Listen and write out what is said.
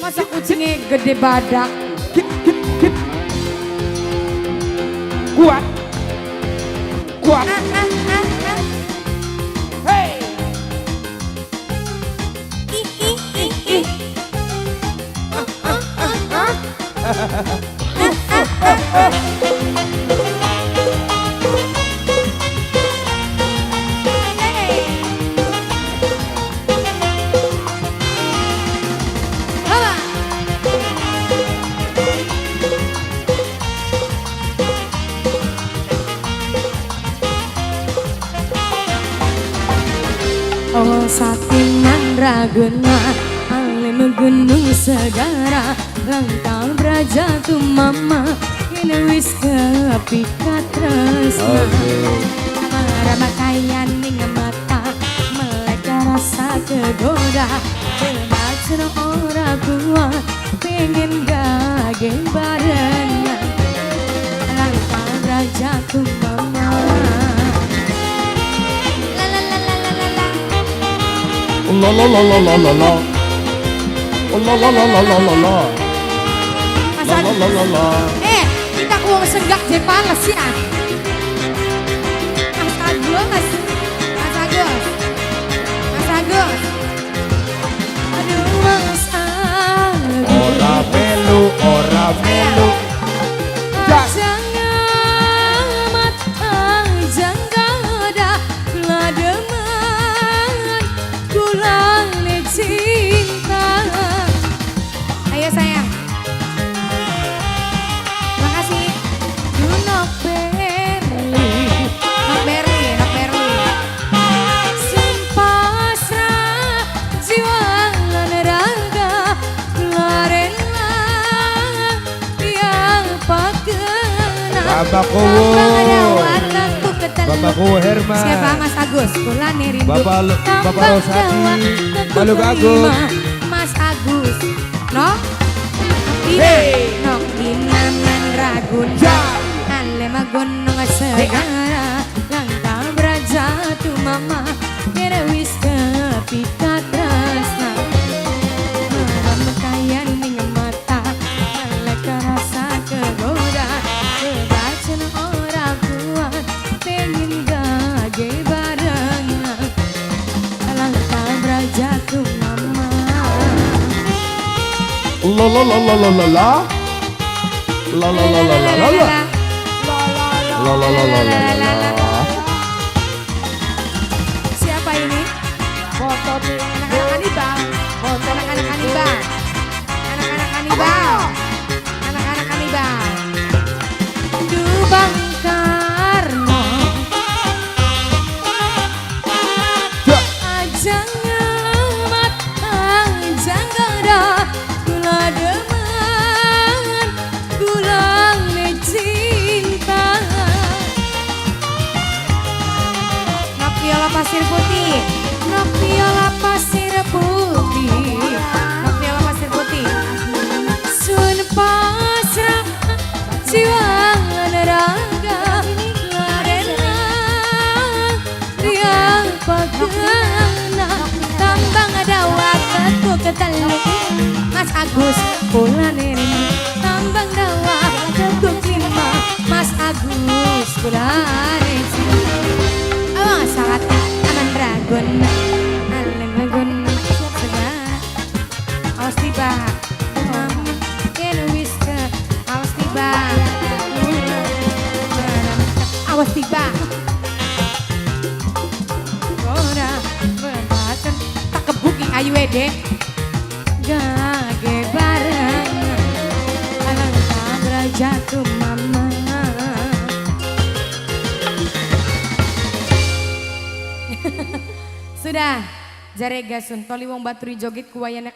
Masa kucingnya gede badak. Kit kit kit. Kuat. Kuat. Ah, ah, ah, ah. Hey. Ih, ih, ih, ih. Ah, ah, ah, ah. Ah, ah, ah, ah. Hey. Haba. Oh sakti mandraguna, alim gunung segara, langkah braja tu mama, ini wis kepikat tresna. Marah ning mata, melek rasa kegoda, bebacen ora kuat, pengen gage barengan, langkah braja tu mama. La la la la la la la. La la la la la la la. La la la la la la la. Mas La la la la la. Eh, kita wong senggak je pales ya. Mas Agus, Mas Agus, Mas Agus. Aduh, Mas Agus. Ora melu, ora melu. Aja ngamat, aja nggoda, kula demen, kula cinta. Ayo, sayang. Terima kasih. Du nok Berli, nok Berli, nok Berli. Sun pasrah jiwa lan raga, kula rela yang pakena. Bapak Kuwu. Bapak Kuwu Herman. Siapa, Mas Agus? Kula rindu. Bapak Rosadi, Baluk Agung. Mas Agus. No? Dina, Hey. nok dina mandraguna. Ja. Ale magunung segara, langkah braja tu mama, kene wis kepikat tresna. Merem kaya ning mata, melek rasa kegoda, kebacen ora kuat, pengen gage barengan, langkah braja tu mama. La la la la la la la. La la la la la la la. La la la la la la la. Siapa ini? Anak-anak kanibal. Anak-anak kanibal. Anak-anak kanibal. Anak-anak kanibal. Dubang Karno. Ja. Aja ngamat, aja nggoda, kula demen, kula cinta. Nok viola pasir putih, nok viola pasir putih, nok viola pasir putih. Sun pasrah jiwa lan raga, rela yang pagena, tambang dawa ketuk ketelu. Mas Agus kula rindu, tambang dawa ketuk lima. Mas Agus kula rindu. Awang sangat aman dragon, alim gun segara. Awas tiba, kene wis ke, awas tiba, awas tiba. Ora bebacan tak kebuki ayu dek. Gage bareng, alangkah jatuh mama. Sudah, jare gasun toli wong baturi joget kuwayane.